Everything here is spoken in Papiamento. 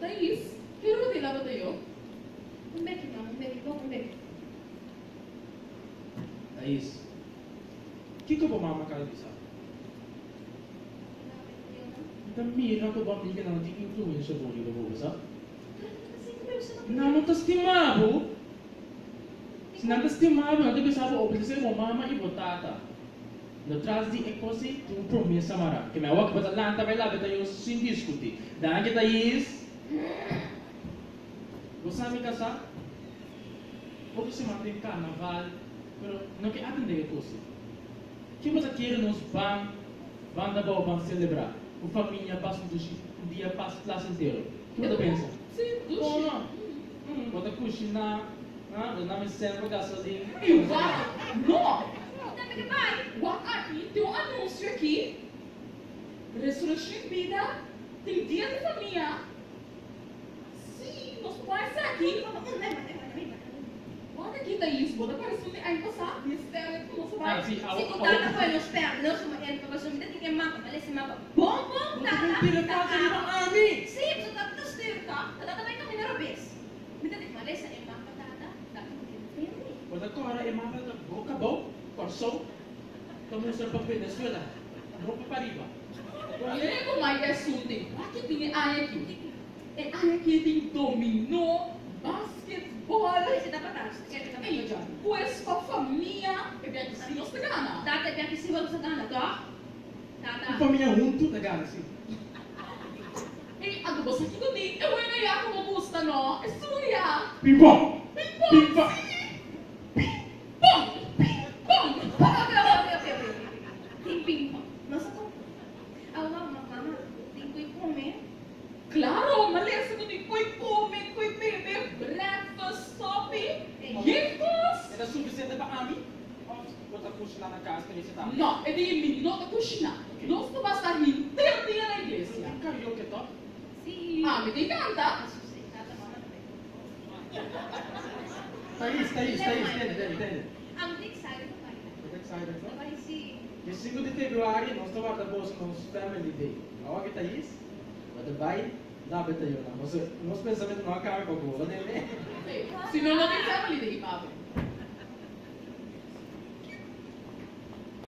Thais, ki ora di laba ta yo? Un beki, mama, un beki, bon, un beki. Thais, kiko bo mama kaba di bisa? Mi ta mira ku bo amiganan no tin influensha bon riba bo, bo sa? Nan no ta stima bo. Si nan ta stima bo, nan ta bisa bo obedesé bo mama i bo tata. No tras di e kos ei tin un promesa mará. Ke mi a wak bo ta lanta bai laba ta yo sin diskutí. Danki Thais. Bo sa mi kasá? Otro siman tin karnaval, pero no ke atendé e kos ei. Ke bo ta kere nos ban banda bou ban selebrá ku famia pas un dushi un dia pas plasentero? Ke bo ta pensa? Sí, dushi. Kon no? Bo ta kushiná, ha? Bo ta na mi sèn pa gasolin. I wak, no! Tambe ke bai. Wak aki, tin un anunsio aki, Resurreccion Bida tin dia di famia. Sí, nos por bai esaki. Wak aki, Thais, bo ta parece un di aña pasá, di e stèl ku nos a bai. Ah, sí, Si ku tata kohe nos pèrdè, nos kuma e pasobra mi ta tin e mapa, mi a lesa e mapa bon bon, Bo ta tata, bin tira ta kos riba abo. ami! Sí, pasobra tata ta stuur tòg, ta tata bai kaminda robes. Mi ta tin, mi a lesa e mapa, tata, tata no tin tende. Bo ta kòrda e mapa ta boka abou, Kòrsou ta mustra pa Venezuela, no pa pariba. Mira ku mai asuntu, wak ki tin e aña aki? E aña aki tin dominó, basketbòl, ei, pues pa famia e biaha si nos ta gana. Tata, e biaha si nos ta gana, tòg? Tata. Un famia huntu ta gana, si. Ei, anto bo sa kiko tin e wega ya ku bo gusta, no? E suya. Ping-pong! Ping-pong, Ping-pong! si! Ping-pong! Ping-pong! Oke, oke, oke, oke, oke. Tin ping-pong. Nos a kompra. Awa, mama, mama, tin ku kome. Claro, ma lesa cu tin coi come, coi bebe, breakfast, sopi, yen cos. E ta suficiente pa ami of bo ta cushina na cas pa hese tambe? No, e di mi no ta cushina. Nos ta basta henter dia na iglesia. Tin karaoke toch? Sí. Ami tin canta. Thais, Thais, Thais, tende, tende, tende. Ami ta excited pa bai. Bo ta excited toch? Ta bai sí. Di sinku di februari nos ta warda boso nos family day. Awa ki Thais? Bo ta bai laba e tayónan. Pasobra nos pensamentu no a kambia pa bo, bo tende? Si no, no tin family day, papi.